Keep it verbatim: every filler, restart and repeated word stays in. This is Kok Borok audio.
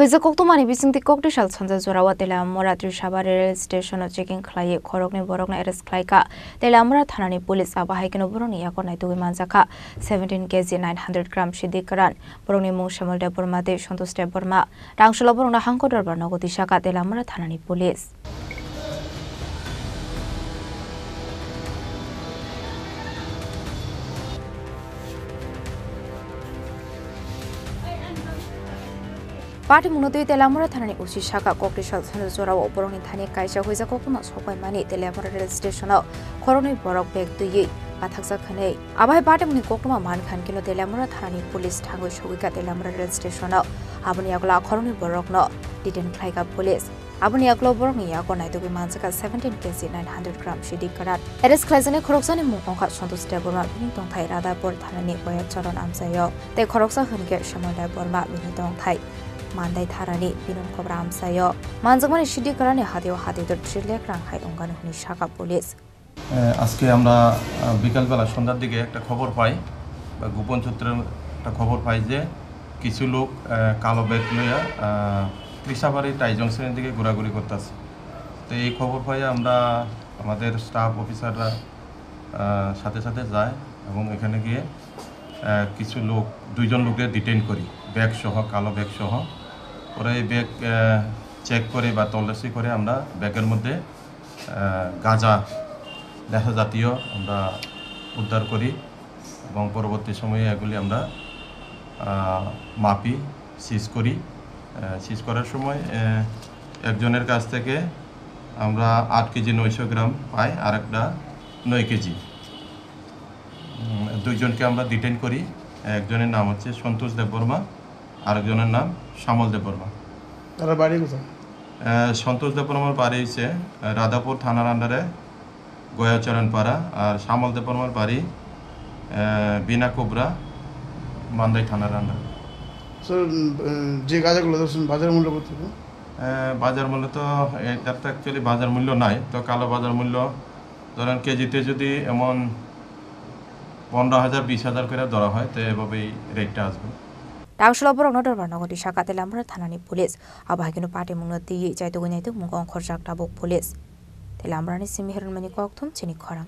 Kaisa koktwmani bisingtwi koktwsal sanja jorao Teliamura Trisabari rail station-o checking khlaiwi khoroknwi borokno arrest khlaikha Teliamura thanani police. Abo hai kheno borokni yago naitugwi manjakha seventeen K G nine hundred gram sidi kwran. Borokni mung Shyamol Debbarma tei Santosh Debbarma. Rangcholo borokno hangko dorbar nogo tisakha Teliamura thanani police. Patimungno twi Teliamura thanani O C saka, koktwsal sanja jorao borokni thani kaisa huijak koktwma sokpaimani Teliamura rail station-o khoroknwi borok bag twiwi bathakjak hwnwi. Abo hai patimungni koktwma mankha hwnkhe Teliamura thanani police thangwi sogwikha Teliamura rail station-o. Aboni yagulo a khoroknwi borokno detain khlaikha police. Aboni yagulo borokni yago naitugwi manjakha seventeen K G nine hundred gram sidi kwran. Arrest khlaijaknai khoroksani mung wngkha Santosh Debbarma, bini tongthai Radhapur thanani Goyacharan amchaio, tei khoroksa hwnkhe Shyamol Debbarma, bini tongthai Mandai thanani Binonkobra amchaio. Manjakmani sidi kwranni hatio hatito three lakh rang hai wngkha hwnwi sakha police. এ, আজকে আমরা, আহ, বিকালবেলা সন্ধ্যার দিকে একটা খবর পাই, বা গোপন সূত্রে একটা খবর পাই যে কিছু লোক, আহ, কালো ব্যাগ লইয়া, আহ, তৃষাবাড়ি টাই জংশনের দিকে ঘোরাঘুরি করতেছে। তো এই খবর পাই আমরা, আমাদের স্টাফ অফিসাররা, আহ, সাথে সাথে যায় এবং এখানে গিয়ে, আহ, কিছু লোক, দুইজন লোককে ডিটেইন করি, ব্যাগ সহ, কালো ব্যাগ সহ। ওরা এই ব্যাগ, আহ, চেক করে বা তল্লাশি করে আমরা ব্যাগের মধ্যে আহ, গাঁজা, নেশা জাতীয় আমরা উদ্ধার করি এবং পরবর্তী সময়ে এগুলি আমরা, আহ, মাপি, সিজ করি। আহ, সিজ করার সময়, আহ, একজনের কাছ থেকে আমরা আট কেজি নয়শো গ্রাম পাই, আর একটা নয় কেজি। উম, দুইজনকে আমরা ডিটেইন করি। একজনের নাম হচ্ছে সন্তোষ দেববর্মা, আরেকজনের নাম শ্যামল দেববর্মা। তারা বাড়ি কোথায়? আহ, সন্তোষ দেববর্মার বাড়ি হচ্ছে, আহ, রাধাপুর থানার আন্ডারে গয়াচরণ পাড়া, আর শ্যামল দেববর্মার বাড়ি, আহ, বিনা কোবরা, মান্দাই থানার আন্ডারে। স্যার, উম, উম, যে গাঁজাগুলো ধরছেন, বাজার মূল্য কত? আহ, বাজার মূল্য তো, এটার তো অ্যাকচুয়ালি বাজার মূল্য নাই, তো কালো বাজার মূল্য ধরেন কেজিতে যদি এমন পনেরো হাজার, বিশ হাজার করে ধরা হয়, তো এভাবেই রেটটা আসবে। Rangcholo borokno dorbar nogo tisakha Teliamura thanani police. Abo hai kheno patimungno twiwi chaitugwi naitukmungo ongkhorjak tabuk police. Teliamurani simi Heron Mani kokthum chini khorang.